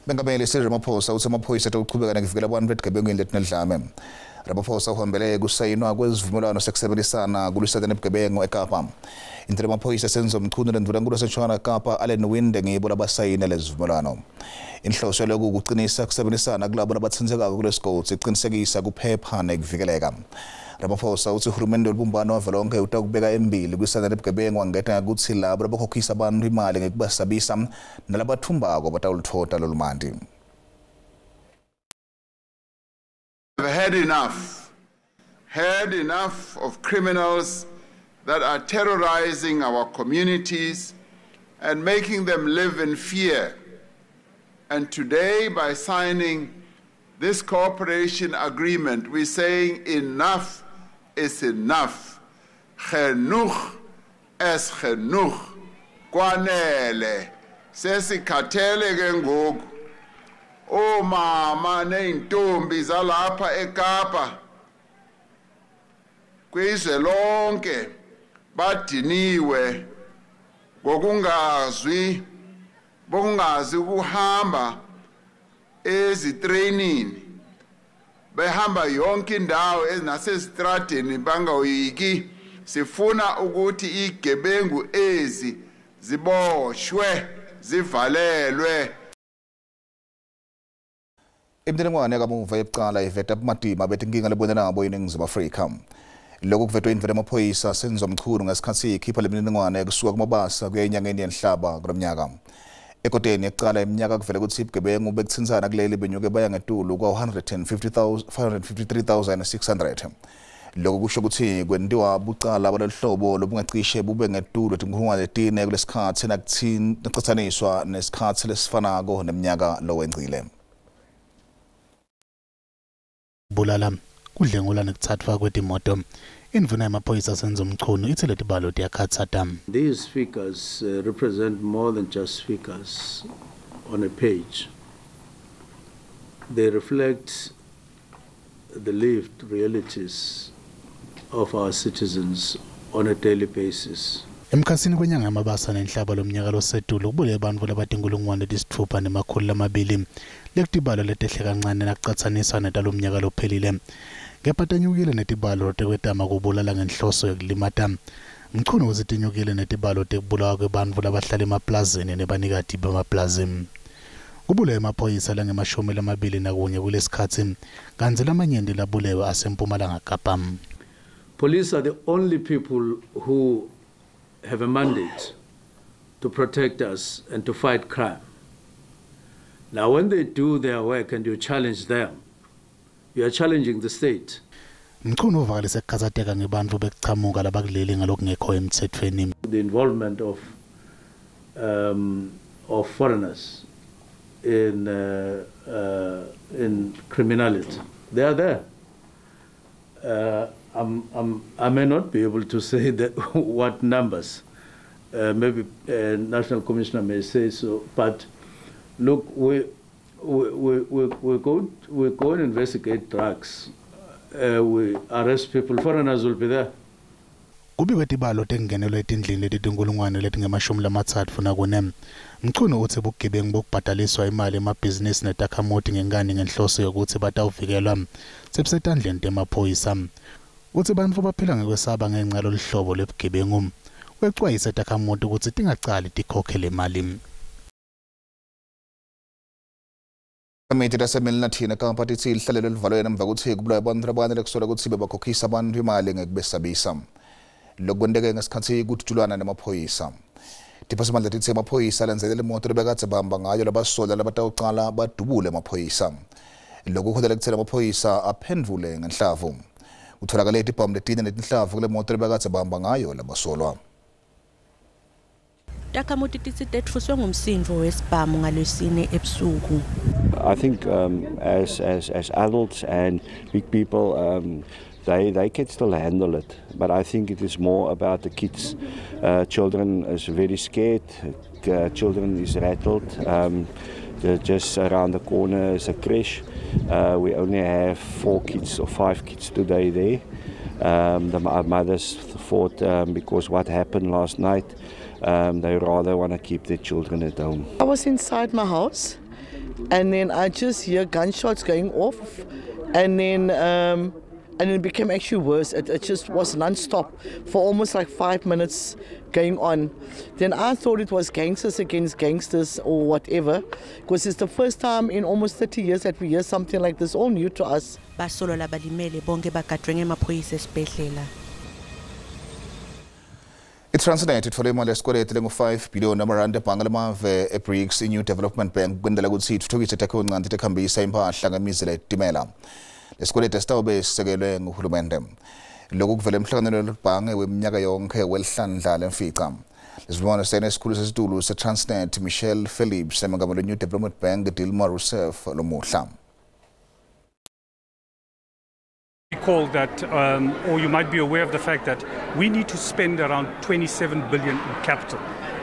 Mengameli Cyril Ramaphosa utsi emaphoyisa atawuchubeka nekuvikela bantfu etigebengwini letinedlame. Ramaphosa uhambele kusayinwa kwesivumelwano sekusebenzisana kulwisana nebugebengu eKapa. Indlela emaphoyisa Senzo Mchunu nendvunankulu yaseNtshonalanga Kapa Allen Winde ngibo labasayine lesivumelwano. Inhloso yaloku kucinisa kusebenzisana kulabo labatsintsekako kulesigodzi icinisekisa kuphepha nekuvikeleka. Ramaphosa utsi uhulumende welubumbano wavelonkhe utakubeka embili kulwisana nebugebengu, angeta ngekutsi labo labakhokhisa bantfu imali ngekubasabisa nalabatfumbako batawulutfota lolumanti. I've had enough. Had enough of criminals that are terrorizing our communities and making them live in fear. And today, by signing this cooperation agreement, we're saying enough is enough. Genoeg is genoeg. Kwanele. Sesikhathele ke ngoku. Omama ney'ntombi zalapha eKapa kwizwe lonke badiniwe ngokungazwi bokungazi ukuhamba ezitrainini, behamba yonke indawo nasezitradeni bangoyiki. Sifuna ukuthi igebengu ezi ziboshwe, zivalelwe. Imininingwane yakamuva yekucala iveta bumatima betinkinga lebone nabo iNingizimu Afrika. Lokhu kuvetwe indvuna yemaphoyisa Senzo Mchunu ngesikhatsi ikhipha lemininingwane kusuka kuMabasa kuya enyangeni yeNhlaba kulomnyaka. Ekoteni yekucala iminyaka kuvele kutsi bugebengu bekutsintsana kuleli benyuke baya ngetulu kwa-153,600. Lokhu kusho kutsi kwentiwa bucala baloluhlobo lobungacishe bube ngetulu 4,000 kulesikhatsi nakucatsaniswa nesikhatsi lesifanako neminyaka lowengcile. Bulala, kudlengula nekutsathwa kwetimoto. Indvuna yemaphoyisa Senzo Mchunu itsi letibalo tiyakhatsata. These figures represent more than just figures on a page. They reflect the lived realities of our citizens on a daily basis. Emkhatsini kwenyanga yaMabasa neNhlaba lomnyaka losetulu kubule bantfu labatinkulungwane 206,200 lekutibalo letehle kancane nakucatsaniswa netalomnyaka lophelile. Kepha tenyukile netibalo tekwetama kubulala ngenhloso yekulimata. Mchunu utsi tenyukile netibalo tekubulawa kwebantfu labahlala emaplazini nebanikati bemaplazi. Kubule emaphoyisa langama-21 kulesikhatsi, kantsi lamanyenti labulewe aseMpumalanga Kapa. Police are the only people who have a mandate to protect us and to fight crime. Now, when they do their work and you challenge them, you are challenging the state. Mchunu uvakalise kukhatsateka ngebantfu bekuchamuka labakuleli ngalokungekho emtsetfweni. The involvement of foreigners in criminality, they are there. I may not be able to say that what numbers. Maybe National Commissioner may say so, but look, we go and investigate drugs. We arrest people. Foreigners will be there. Kubikwe tibalo tekungenelwa etindlini letitinkulungwane letingama-34. Mchunu utsi bugebengu bokubhadaliswa imali emabhizinisi netakhamuti ngenkani ngenhloso yokuthi batawuvikelwa sebusetandleni temaphoyisa. Utsi bantfu baphila ngekwesaba ngenca yaloluhlobo lwebugebengu. Wecwayisa takhamuti kutsi tingacali tikhokhe le mali. Komiti laseMilnerton eKapa titsi lihlalelo livalwe emva kwekutsi kubulawe bantfu labane lekusolwa kutsi bebakhokhisa bantfu imali ngekubesabisa. Lokhu kwenteke ngesikhatsi kudutshulwana nemaphoyisa. Tiphatsimandla titsi emaphoyisa alandzelela imoto lebekadze bahamba ngayo labasolwa labatawucala badubule emaphoyisa. Lokhu kuholela ekutseni emaphoyisa aphendvule ngenhlavu. Kutfolakale tibhamu letine netinhlavu kule moto lebekadze bahamba ngayo labasolwa. Takhamuti titsi tetfuswe ngumsindvo wesibhamu ngalwesine ebusuku. I think as adults and big people, they can still handle it. But I think it is more about the kids. Children is very scared. Children is rattled. Just around the corner is a creche. We only have 4 kids or 5 kids today there. The mothers thought because what happened last night, they rather want to keep their children at home. I was inside my house And then I just hear gunshots going off, and then and it became actually worse. It just was non-stop for almost like 5 minutes going on. Then I thought it was gangsters against gangsters or whatever, because it's the first time in almost 30 years that we hear something like this, all new to us. Basolo labalimele bonke bagadwe ngemaphoyisa esibhedlela. I-Transnet itfole imali yesikweleti lengu-5 billion amarandi ebhange lamave e-BRICS i-New Development Bank kwendlela kutsi itfutfukise takhiwoncanti tekuhambisa imphahla ngemizila yetitimela. Lesikweleti sitawube sisekelwe nguhulumende. Lokhu kuvele emhlanganweni welibhange weminyaka yonkhe welihlandla lemfica. Lesivumelwano sene esikhulu sesitulo se-Transnet Michelle Phillips emengameli we-New Development Bank Dilma Rousseff lomuhla. Recall that, or you might be aware of the fact that we need to spend around 27 billion in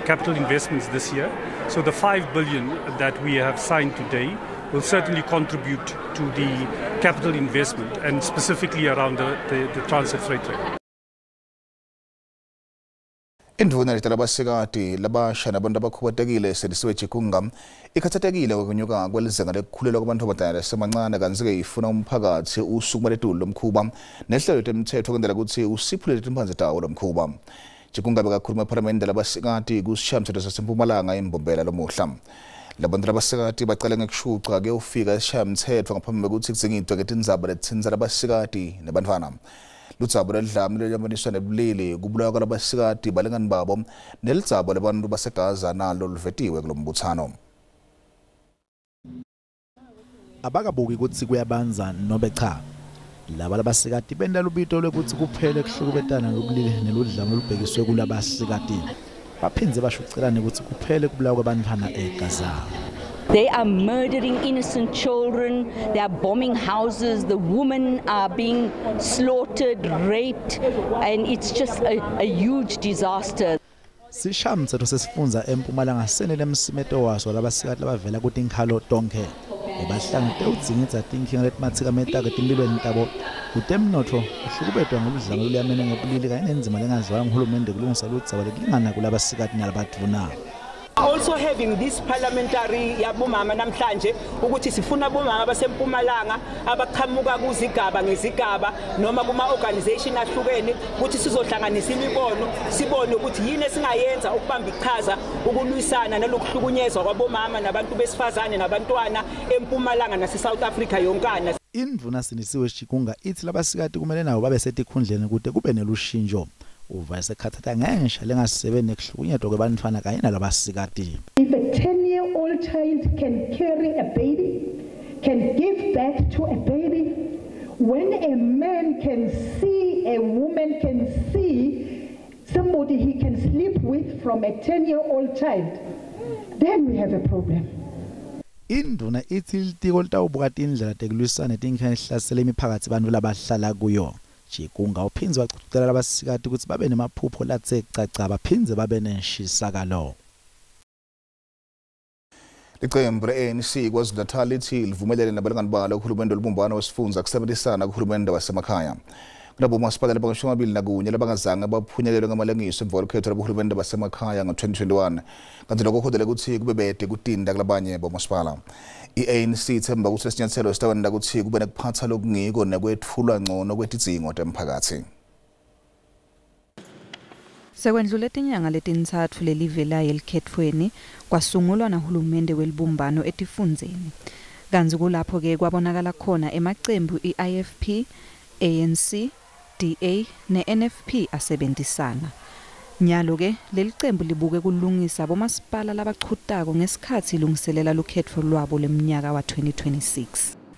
capital investments this year. So the 5 billion that we have signed today will certainly contribute to the capital investment, and specifically around the Transnet freight rate. Indvuna letalabasikati labasha nabantu abakhubatekile Sindisiwe Chikunga ikhathatekile ngekunyuka kwelizinga lekukhulelwa kwabantfwabantana lasemancane, kantsi-ke ifuna umphakathi usukuma letulu lomkhuba nehlelo letemtsetfo kwendlela kutsi usiphule letimphandze tawo lomkhuba. Chikunga bekakhuluma ephalamende labasikati kusishayamtsetfo sasempumalanga eMbombela lomuhla. Labantu labasikati bacale ngekushuca kuyofika esishayamtsetfo ngaphambi kwekutsi kudzingidvwe ngetindzaba letitsintsa labasikati nebantfwana. Ludzaba lwedlame lolwamaniswa nebulili, kubulawa kwalabasikati balingani babo nelidzaba lebantu baseGaza nalo luvetiwe kulombutsano. Abakabuki kutsi kuyabanza nobe cha. Laba labasikati benta lubito lwekutsi kuphele kuhlukubetana ngobulili neludlame olubhekiswe kulabasikati. Baphindze bashucelane kutsi kuphele kubulawa kwabantfwana eGaza. They are murdering innocent children, they are bombing houses, the women are being slaughtered, raped, and it's just a huge disaster. Sishamtsetfo sesifundza eMpumalanga senele emsimeto waso labasikati labavela kutinkhalo tonkhe. Bebahlangete udzingidza tinkinga letimatsikametako etimphilweni tabo kutemnotfo, kuhlukubetwa ngoludlame loluyamene ngebulili kanye nendzima lengadlalwa nguhulumende kulungisa ludzaba lekulingana kulabasikati nalabadvuna. Also having this parliamentary yabomama namhlanje ukuthi sifuna bomama basempumalanga abaqhamuka kuzigaba ngezigaba noma kuma organization ahlukene ukuthi sizohlanganisa imibono sibone ukuthi yini esingayenza ukubamba iqhaza ukulwisana nalokuhlukunyezwa kwabomama nabantu besifazane nabantwana eMpumalanga nase South Africa yonkana. Indvuna Sindisiwe Chikunga ithi labasikati kumele nabo babe setikhundleni kute kube nelushintsho. Uva esekhathatha ngensha lengasebeni nekuhlukunyetwa kwebantfwana kanye nalabasikati. If a 10-year-old child can carry a baby, can give birth to a baby, when a man can see, a woman can see somebody he can sleep with from a 10-year-old child, then we have a problem. Indvuna ithi litiko litawubuka tindlela tekulwisana netinkinga lehlasela imiphakatsi bantfu labahlala kuyo. Chikunga uphindze wagcugcutela labasikati kutsi babe nemaphupho latse caca baphindze babe nenshisakalo. Licembu le-ANC KwaZulu-Natal lithi livumelene nabalingani balo kuhulumende wolubumbano wesifundza kusebenzisana kuhulumende wasemakhaya. Kunabomasipala labangama-21 labangazange baphunyelelwe ngamalengiso emva kwelukhetfo lwabohulumende basemakhaya ngo-2021, kanti lokho kuhodele kutsi kube bete kutinta kulabanye bomasipala. I-ANC ithemba kutsi lesinyatselo sitawenta kutsi kube nekuphatsa lokungiko nekwetfulwa ngcono kwetidzingo temphakatsi. Sekwendlule tinyanga letintsatfu lelivelayo elikhetfweni kwasungulwa nahulumende welibumbano etifundzeni. Kantsi kulapho-ke kwabonakala khona emacembu i-IFP, ANC, DA ne-NFP asebentisana. Nyalo-ke lelicembu libuke kulungisa bomasipala labachutako ngesikhatsi ilungiselela lukhetfo lwabo leminyaka wa-2026.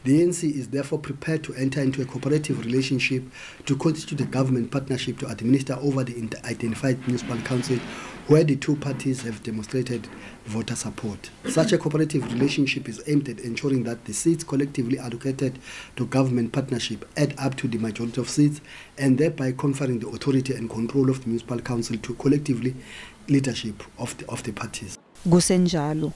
The ANC is therefore prepared to enter into a cooperative relationship to constitute a government partnership to administer over the identified municipal council where the two parties have demonstrated voter support. Such a cooperative relationship is aimed at ensuring that the seats collectively allocated to government partnership add up to the majority of seats and thereby conferring the authority and control of the municipal council to collectively leadership of the parties. Kusenjalo,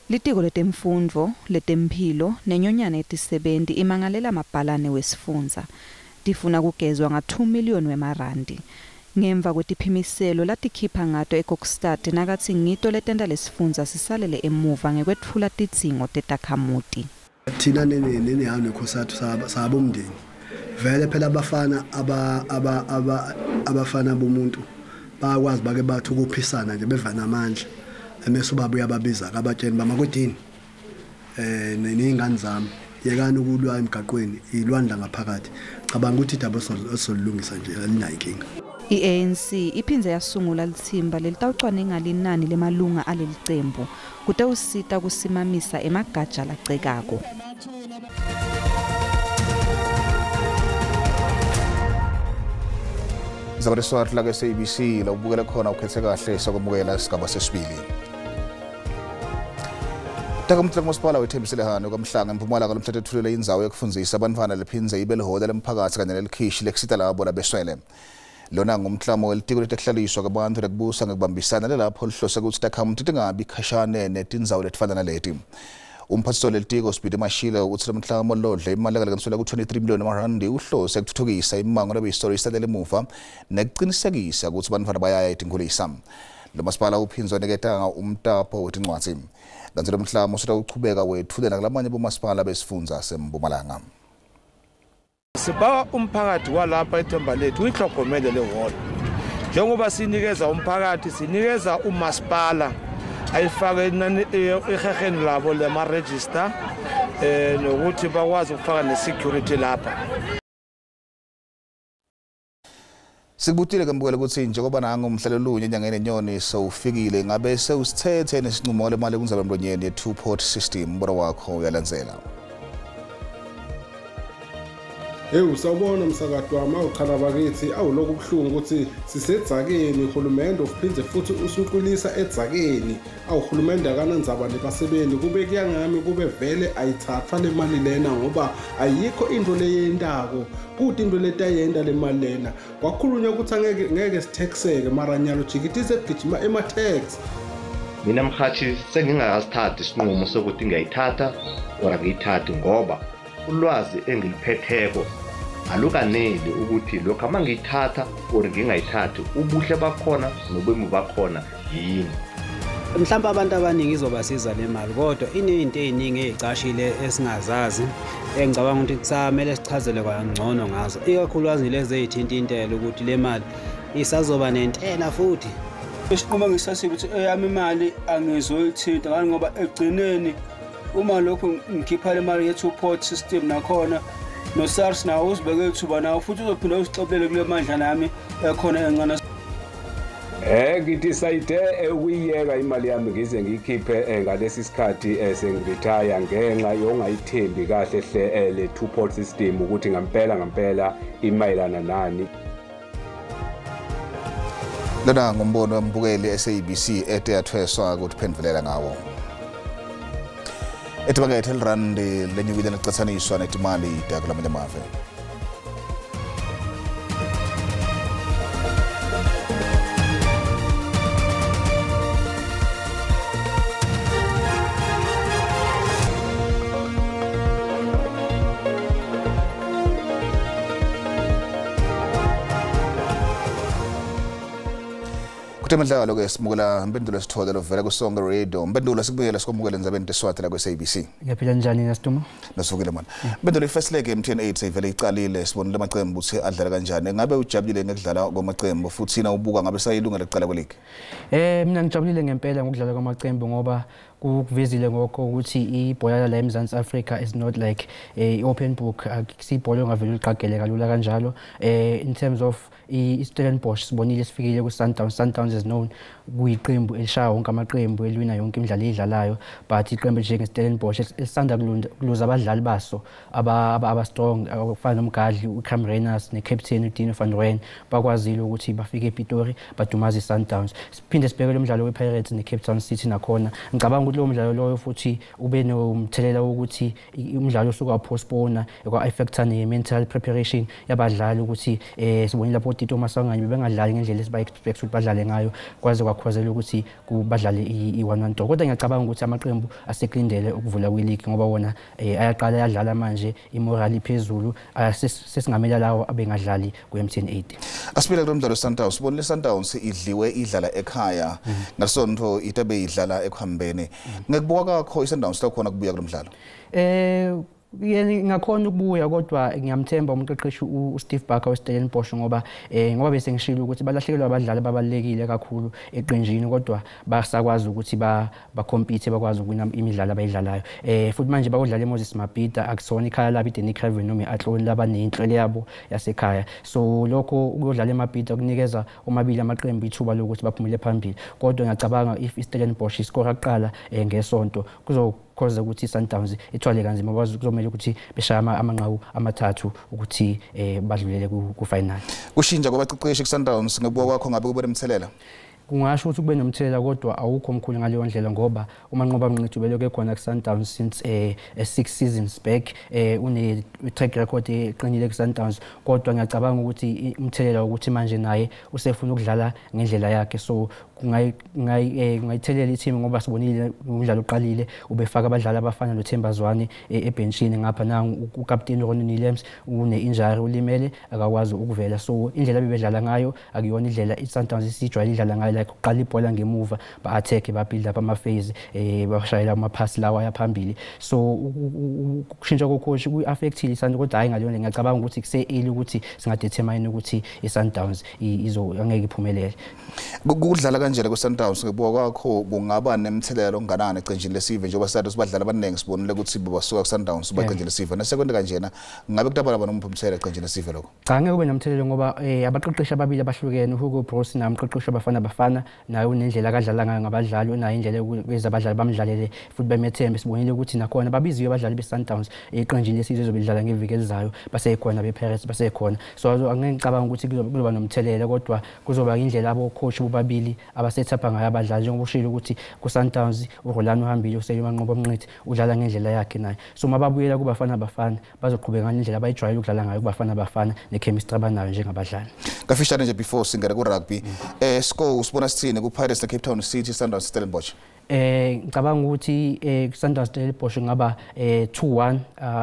Litiko letemfundvo, letemphilo nenyonyana yetisebenti imangalela mabhalane wesifundza. Tifuna kugezwa nga 2 million wemarandi. Ngemva kwetiphimiselo latikhipha ngato eKokstad nakatsi ngito letenta lesifundza sisalele emuva ngekwetfula tidzingo tetakhamuti. Thina nenehawu neCOSATU sabomndeni vele phela abafana abafana bomuntu bayakwazi bake bathi ukuphisana nje bevana amandla emese ubaba uyababiza kabatsheni bamakodini ney'ngane zami yekani ukulwa emgaqweni ilwandla ngaphakathi. Cabanga ukuthi idaba esolulungisa nje alinayo inkinga. I-ANC iphindze yasungula litsimba lelitawucwaninga linani lemalunga alelicembu kutewusita kusimamisa emagatsha lacekako. Zabariswati la SABC la ubukela khona ukhethe kahle sokwamukela isigaba sesibili. Takamtla kumasipala wethembisile hano kwaMhlanga eMpumalanga lomthetho ethulele indzawo yekufundzisa abantwana lephindze ibe lihola lemphakathi kanye nelikhishi lekusita labo labeswele. Lona ngumklamo welitiko letekuhlaliswa kwabantu lekubusa ngekubambisana lelapho lihlose kutsi takhamuti tingabi khashane netindzawo letifana naleti. Umphathiswa lelitiko Sibhidi Mashile utsi lomklamo lodle imali ekalinganiselwa ku-23 million emarandi uhlose kutfutfukisa imimango lebeyisolo isalele emuva nekucinisekisa kutsi bantfwana bayaya etinkhulisa. Lo masipala uphindze waniketa umtapo wetincwadzi. Kantsi lomklamo usitawuchubeka wetfulela kulamanye bomasipala besifundza seMpumalanga. Sibawa umphakathi walapha eThembalethu uyihlogomele le hall. Njengoba sinikeza umphakathi, sinikeza umasipala ayifake eheheni labo lema-register nokuthi bakwazi ukufaka ne-security lapha. Sikubutile ke mbukele ukuthi njengoba nangu umhlelo lunye enyangeni enyoni sewufikile ngabe sewusithethe nesinqumo lemali kundzaba emlonyeni ye-two port system. Umbono wakho uyalandzela. Hey usawubona msakato wami awuchala bakithi awuloku kubuhlungu ukuthi sisedzakeni uhulumende uphindze futhi usuqulisa edzakeni awuhulumende akanandzaba nebasebenzi kube kuyangami kube vele ayithathwa le mali lena ngoba ayikho into leyendako kuthi into letayenda le mali lena kwakhulunywa ukuthi angeke sitaxeke mara nyalo jikitise kugijima ema tax. Mina mhathi sengingakasithathi isinqumo sokuthi ngiyayithatha or angiyithathi ngoba ulwazi engiliphetheko alukaneli ukuthi lokho uma ngiyithatha or ngingayithathi ubuhle bakhona nobubi bakhona yini. Mhlawumbe abantu abaningi izobasiza le mali kodwa inezinto eziningi ezicashile esingazazi engicabanga ukuthi kusamele sichazele kangcono ngazo, ikakhulukazi lezi ezithinta intela ukuthi le mali isazoba nentela futhi. Isinqumo ngisasile ukuthi eyami imali angizoyithinta ngoba ekugcineni uma lokhu ngikhipha le mali ye-two port system nakhona no-SARS nawo uzibeke ithuba nawo futhi uzophinda uzixoxele kule mandla nami ekhona encane. Ngithi sayide ukuyiyeka imali yami ngize ngiyikhiphe ngalesi sikhathi sengiretire ngenxa yongayithembi kahle hle le two port system ukuthi ngampela ngampela imayelana nani. Lona ngumbono wembukeli SABC ete yathweswa ukuphendvulela ngawo. Etibakethe elirandi lenyukile licatsaniswa netimali takulamanye amave. Kutemidlalo ke simukela Mpendulo Sithole lovela kuSonke Radio. Mpendulo sikubuyela sikwamukele endzabeni teSwati la kwe-SABC. Ngiyaphila njani Nasitumo? Nasukile manje. Mpendulo i-first leg MTN 8 seyivele icalile sibonile amaqembu ukuthi adlala kanjani. Ngabe ujabulile ngekudlala kwamaqembu futhi na ubuka ngabe sayilungela ukuqala kweligi? Mina ngijabulile ngempela ngokudlala kwamaqembu ngoba kukuvezile ngokho ukuthi ibhola la eMzantsi Africa is not like a open book, akusibhola ongavele uliqagele kalula kanjalo. In terms of i-Stellenbosch sibonile sifikile ku-Sundowns. Sundowns is known kuyiqembu elishaya wonke amaqembu elwina yonke imidlalo eyidlalayo, but iqembu njenge-Stellenbosch elisanda kuluza abadlali baso aba-strong abafana nomgadli uCam Reyners ne-captain uDino van Rooyen bakwazile ukuthi bafike ePitori badumaze i-Sundowns. Siphinde sibheke lo mdlalo we-Pirates ne-Cape Town City nakhona ngicabanga ukuthi lowo mdlalo loyo futhi ube nomthelela wokuthi umdlalo usuka postpone, kwa-affecta ne-mental preparation yabadlali, ukuthi sibonile lapho Tito Maswanganyi bengadlali ngendlela esiba-expect ukuthi badlale ngayo, kwaze kwakhwazela ukuthi badlale i-1-1 draw. Kodwa ngiyacabanga ukuthi amaqembu asekulindele ukuvula kwi-league, ngoba wona ayaqala ayadlala manje, i-morale iphezulu, sesingamela lawo abengadlali ku-MTN 8. Asibile kulo mdlalo Sundowns, sibonile Sundowns idliwe idlala ekhaya, ngasonto itabe idlala ekuhambeni. Ngekubuka kwakho iSundowns lakhona kubuya kulo mdlalo? Yena ngakhona ukubuya, kodwa ngiyamthemba umqeqeshi uSteve Barker weStellenbosch, ngoba bese ngishilo ukuthi balahlekelwa abadlali ababalekile kakhulu eqenjini, kodwa basakwazi ukuthi ba compete, bakwazi ukuwina imidlalo abayidlalayo. Futhi manje bayodlala eMoses Mabhida, akusona ikhaya labo iDanny Craven noma i-Athlone labanenhlelo yabo yasekhaya. So lokho ukuyodlala eMabhida kunikeza omabili amaqembu ithuba lokuthi baphumele phambili. Kodwa ngiyacabanga if iStellenbosch iskora kuqala ngesonto, kuzo cause ukuthi iSundowns ithwale kanzima, kuzomela ukuthi beshaya amanqaku amathathu ukuthi badlulele ku-final. Kushintsha kwabaqeqeshi kuSundowns ngekubuka kwakho ngabe kube nomthelela? Kungasho ukuthi kube nomthelela, kodwa awukho omkhulu ngaleyo ndlela, ngoba uManqoba Mnqithi ubelokhu ekhona ku-Sundowns since 6 seasons back, une track record eqinile ku-Sundowns. Kodwa ngiyacabanga ukuthi umthelela ukuthi manje naye usefuna ukudlala ngendlela yakhe, so kungayithelela i-team, ngoba sibonile umdlalo uqalile ubefaka abadlali abafana noThemba Zwane ebenchini, ngapha nangu ukapteni Ronnie Williams une-injury, ulimele, akakwazi ukuvela. So indlela abebedlala ngayo akuyona indlela i-Sundowns isijwayele idlala ngayo, like uqala ibhola ngemuva, ba-attack, ba-build up ama-phase, bashayela amaphasi lawa aya phambili. So ukushintsha ko-coach kuyi-affectile i-Sundowns, kodwa hhayi ngaleyo ndlela. Ngiyacabanga ukuthi kuse-early ukuthi singa-determine ukuthi i-Sundowns angeke iphumelele. Kudlala kanjena ku-Sundowns ngekubuka kwakho kungaba nemthelela onganani ecenjini lesive, njengoba sathi sibadlali abaningi sibonile ukuthi basuka ku-Sundowns baqenjini lesive, nasekwente kanjena ngabe kutabala nomuphi umthelela ecenjini lesive lokho? Cha, ngeke kube nomthelela, ngoba abaqeqeshi ababili abahlukene, uHugo Broos namqeqeshi abafana bafana, naye unendlela akadlala ngayo ngabadlali, unayo indlela yokwenza abadlali bamdlalele futhi bamethembe. Sibonile ukuthi nakhona babiziwe abadlali be-Sundowns eqenjini lesizwe ezobe lidlala ngeviki elizayo, basekhona be-Pirates basekhona. So angeke ngicabanga ukuthi kuzoba nomthelela, kodwa kuzoba indlela abo-coach bobabili abasethapha ngayo abadlali, njengoba ushilo ukuthi ku-Sundowns uRolani uhambile, usele uManqoba Mnqithi udlala ngendlela yakhe naye. So mababuyela kubafana bafana bazoqhubeka ngendlela abayijwayele ukudlala ngayo kubafana bafana ne-chemistry abanayo njengabadlali. Kafishane nje before singena ku-rugby, score usibona sithini ku-Pirates ne-Cape Town City, Sundowns Stellenbosch? Ngicabanga ukuthi Sundowns Stellenbosch ngaba 2-1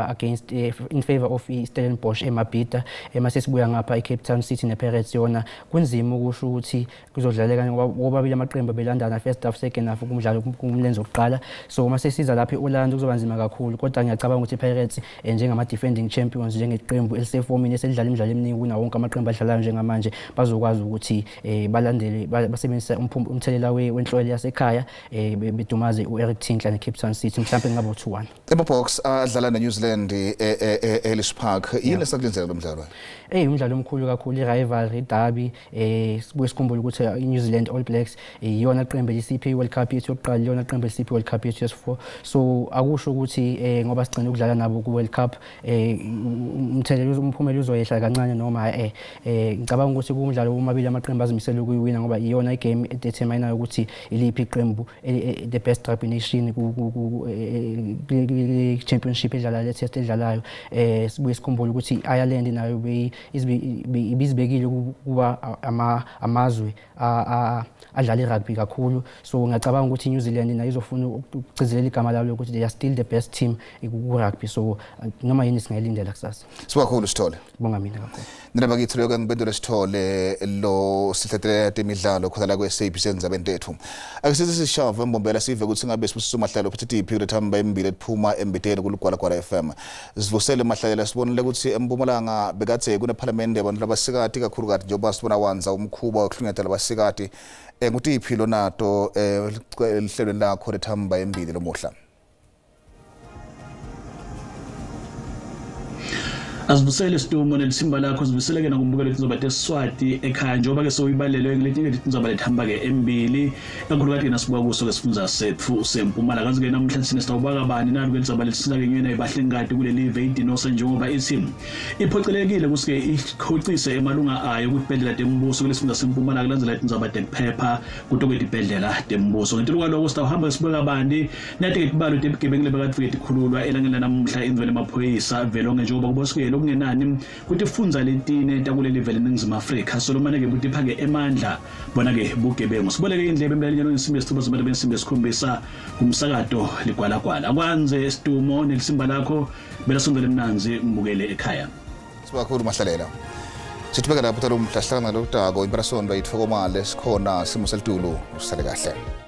against in favor of iStellenbosch eMabhida. Mase sibuya ngapha iCape Town City nePirates, yona kunzima ukusho ukuthi kuzodlaleka, ngoba bobabili amaqembu belandana first half, second half kumdlalo kumlenze wokuqala. So mase siza lapha eOrlando kuzoba nzima kakhulu, kodwa ngiyacabanga ukuthi iPirates, njengama defending champions, njengeqembu elisefomini eselidlala imidlalo eminingi kunawo wonke amaqembu adlalayo njengamanje, bazokwazi ukuthi balandele, basebenzise umthelela wenhlolo yasekhaya, bedumaze u-Eric Tinkler ne-Cape Town City, mhlawumbe kungaba u-2-1. Ema-Boks adlala ne-New Zealand e-Ellis Park, yini esakulenzela lo mdlalo? Umdlalo omkhulu kakhulu, i-rivalry, i-derby. Sibuye sikhumbule ukuthi i-New Zealand All Blacks iyona qembu elisiphe i-World Cup yethu yokuqala, iyona qembu elisiphe i-World Cup yethu yesi-4. So akusho ukuthi ngoba sigcine ukudlala nabo ku-World Cup umthelela, umphumela uzoyehla kancane noma ngicabanga ukuthi kumdlalo womabili amaqembu azimisele ukuyiwina, ngoba iyona i-game edeterminayo ukuthi iliphi iqembu the best rugby nation ku championship edlalayo, le test edlalayo. Sibuye sikhumbule ukuthi i-Ireland nayo ibizibekile kuba amazwe adlala i-rugby kakhulu. So ngiyacabanga ukuthi i-New Zealand nayo izofuna ukugcizelela igama lalo ukuthi they are still the best team ku-rugby. So noma yini singayilindela kusasa. Sibakhulu Sithole. Bonga mina kakhulu. Nina bakithi, loyo ngibendule Sithole lo sihletele temidlalo khona la kwe-SABC endzabeni tethu. Ake sithi sishava embombela, sive ukuthi ngabe Sibusiso Mahlalo uphethe iphi lethamba embili ephuma embiteni kulugwalagwala FM. Sivusele Mahlalela, sibonile ukuthi eMpumalanga bekathe kunephalamende abantu labasikati, kakhulukazi njengoba sibona wanza umkhuba wokuhlungeta labasikati, ngutiphi lonato ehlelweni lakho lethamba embili lomuhla? Asivusele Sidumo nelithimba lakho, sivuseleke nakumbukelo tindzaba tesiswati ekhaya, njengoba-ke sewuyibalelwe ngiletinye tindzaba letihamba-ke embili, kakhulukati nasibuka kuso-ke sifundza setfu sempumalanga. Kantsi-ke namuhla thina sitawubuka kabani nalu-ke lidzaba lesisina-ke nyena ibahlengikati kulelive iDinosa, njengoba ithi iphocelekile kutsi-ke ikhocise emalunga ayo kutibhedlela tembuso kulesifundza sempumalanga kulandzela tindzaba tekuphepha kuto-ke tibhedlela tembuso. Ngetulu kwaloko sitawuhamba sibuke kabanti nati-ke tibalo tebugebengu lebekatfike tikhululwa elangeni lanamuhla endvweni emaphoyisa velonke, njengoba kubosikele okungenani kutifundza letine takuleli vele eNingizimu Afrika solomane-ke butipha-ke emandla bona-ke bugebengu. Siboleke indlebe emlaleleni wensimbi yesitfupha zabantu bensimbi yesikhombisa kumsakato ligwalagwala. Akwanze Sidumo nelisimba lakho, belasondele mnanzi mbukele ekhaya. Sibakhulu Mahlalela. Sithubeka lapho talomhla sihlangana nalokutako impelasonto itfokomale sikhona simo selitulu usale kahle.